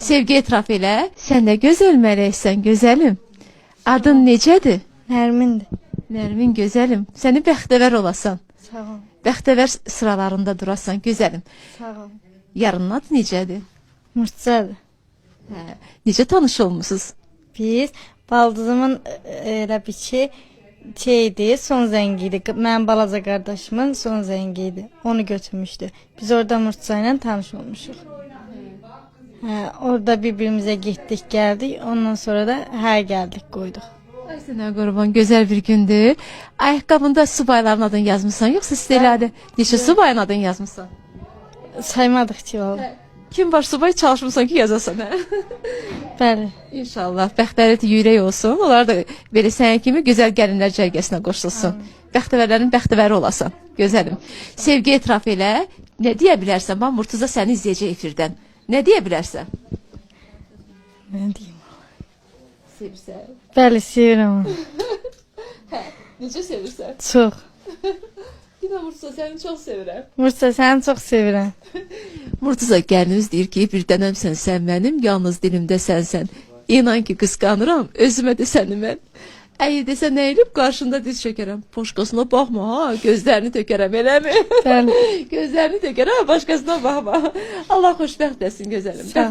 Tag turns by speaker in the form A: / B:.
A: Sevgi etiraf elə. Sən nə gözəl mələksən, gözəlim. Adın necədir?
B: Nərmindir.
A: Nərmin gözəlim. Səni bəxtəvər olasan.
B: Sağ ol.
A: Bəxtəvər sıralarında durasan, gözəlim.
B: Sağ ol.
A: Yarının adı necədir?
B: Murtzadır.
A: Hə. Necə tanış olmusunuz?
B: Biz baldızımın elə bir ki şeydi, son zəngi idi. Mənim balaca qardaşımın son zəngi idi. Onu götürmüşdü. Biz orada Murtza ilə tanış olmuşuq. Hə, orada bir-birimizə getdik, gəldik. Ondan sonra da hə gəldik, qoyduq.
A: Ay sənə qurban, gözəl bir gündür. Ayaqqabında subayların adını yazmısan, yoxsa siz elə neçə subayın adını yazmısan?
B: Saymadıq ki, valla.
A: Kim var subay çalışmısan ki, yazasan, hə?
B: Bəli.
A: İnşallah bəxtəvər ürək olsun. Onlar da belə sənin kimi gözəl gəlinlər cərgəsinə qoşulsun. Bəxtəvərlərin bəxtəvəri olasan, gözəlim. Sevgi etiraf elə. Nə deyə bilərsən? Bax Murtuza səni izləyəcək efirdən. Nə deyə bilərsən?
B: Nə deyim?
A: Sevirsən.
B: Bəli, sevirəm onu.
A: Necə sevirsən?
B: Çox.
A: Bir də Murtuza səni çox sevirəm.
B: Murtza, səni çox sevirəm.
A: Murtuza gəliniz deyir ki, bir dənəmsən sən mənim, yalnız dilimdə sənsən. İnan ki, qısqanıram, özümə də səni mən. Əgər desə nə elib, qarşında diz çökərəm. Başqasına baxma ha, gözlərini tökərəm, eləmi?
B: Bəli.
A: Gözlərini tökərəm, başqasına baxma. Allah xoşbəxt etsin gözəlim.
B: Sağ ol.